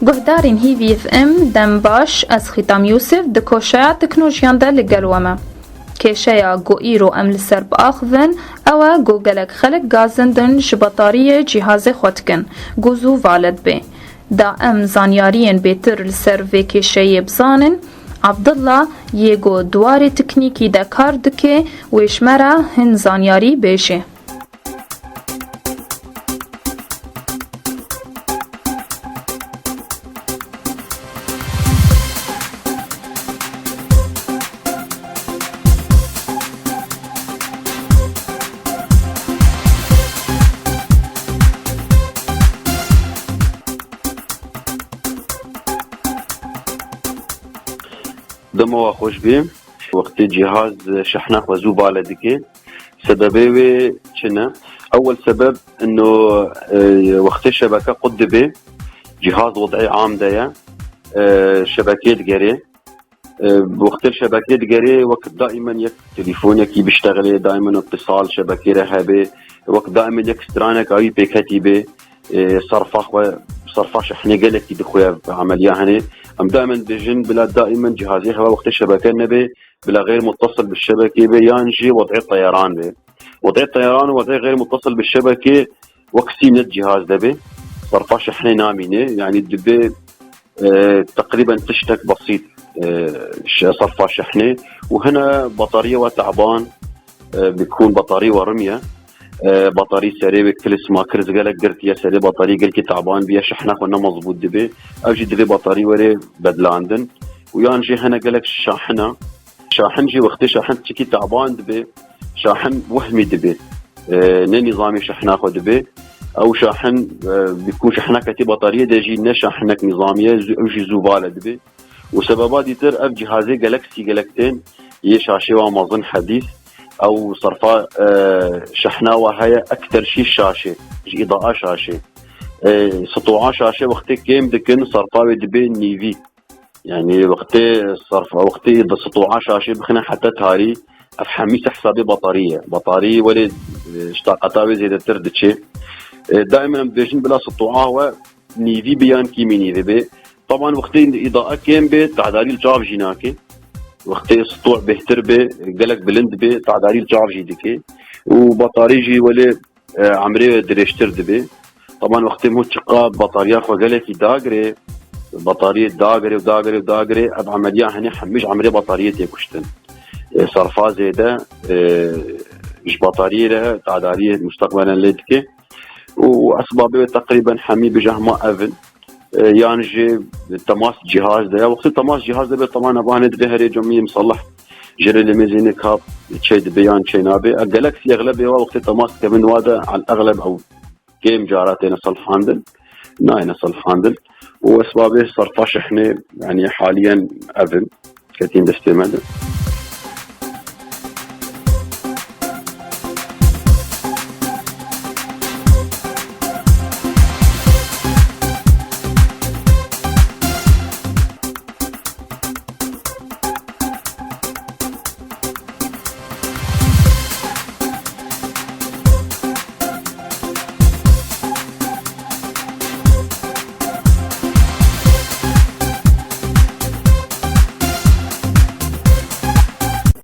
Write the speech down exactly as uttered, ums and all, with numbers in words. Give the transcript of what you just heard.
Guhdarên Hîvî F M, dem baş, ez Xîtam Yûsif, di koşeya teknolojiyan de li gel we me. Kêşeya ku îro em li ser biaxivin, ew e ku gelek xelk gazindin ji betariyê cîhazê xwe dikin, ku zû vala dibe. Da em zanyariyên bêtir li ser vê kêşeyê bizanin, Abdullah yê ku di warê teknîkî de kar dike, wê ji me re hin zanyarî bêje. Dema we xweş bê. Wextê cîhaz şehna xwe zû bale dike. Sebebê wê çi ne? Ewel sebeb ino, e, wextê şebeke qut dibe, cîhaz wed'ê am de ye, e, şebekê digerê. E, wextê şebekê digerê, wek daimen yek telefonekî biştexilê, daimen îtisal şebekê re hebe, wek daimen yek stranek awî pêketî bê, e, serfa xwe, serfa şehnê gelekî dixwe ev emeliya hene. Em daimen dibêjin, bila daimen cihazê xwe wextê şebeke nebe, bila xeyr muttasil bi şebekê be, yan jî wed'ê teyeran be. Wed'ê teyeran û wed'ê xeyr muttasil bi şebekê wek sînet cihaz de be. Serfa şehnê namîne, yani dibe, e, teqrîben tiştek besît, e, şe-, serfa şehnê û hine batariyê we teban, e, bikûn batariyê we rimye. E, batarî serê wê kilis makiriz gelek girtiye, serê batarî gelkî taban biye, şehna xwe ne mezbût dibe. Ev jî divê batarî were bedlandin. Û yan jî hene gelek şahina. Şahin jî wextê şahin çikî taban dibe, şahin wehmî dibe. E, ne nîzamî şehna xwe dibe. Ew şahin, e, bikû şehna ketî batariyê de jî ne şahinek nîzamî ye, zû-, ew jî zû vale dibe. Û sebeba dîtir ev cihazê gelek sî gelek tên yê şaşê wa mezin hedîs. Ew serfa, e, şehna wa heye ekter şî şaşê, ji îdaa şaşê. E, sitoa şaşê wextê kêm dikin, serfa wê dibe nîvî. Yani wextê serfa, wextê di sitoa şaşê bixine heta tarî, ev hemî se hesabê batarî ye. Batarî welê, e, ji taqeta wê zêdetir diçe. E, daîmen em dibêjin bila sitoa we nîvî be yan kîmî nîvî be. Taban wextê îdaa kêm be, tahdarî li çav jî nake. Wextê sitoh bêhtir be, gelek bilind be, tahdarî li çav jî dike. Û batarî jî welê, e, emrê wê dirêjtir dibe. Taban wextê hûn çiqa batariya xwe gelekî dagirê, batariyê dagirê û dagirê û dagirê, ev emeliya henê hemî ji emrê batariyê tê kuştin. E, serfa zêde, e, ji batariyê re tahdariyê mustaqbelen lê dike. Û esbabê wê teqrîben hemî bijehma ev in. E, yan jî temas cihaz de ya. Wextê temas cihaz de be, teman evanê divê herê cemiyê misalih jê re lê mêzênê ka çê dibe yan çê nabe. E, gelek sî exlebê wa wextê temas dikevin wa de, el exleb ew kêm cara têne selfandin, nayêne selfandin. Û esbabê serfa şehnê, yani haliyen ev in, ketîn destê me de.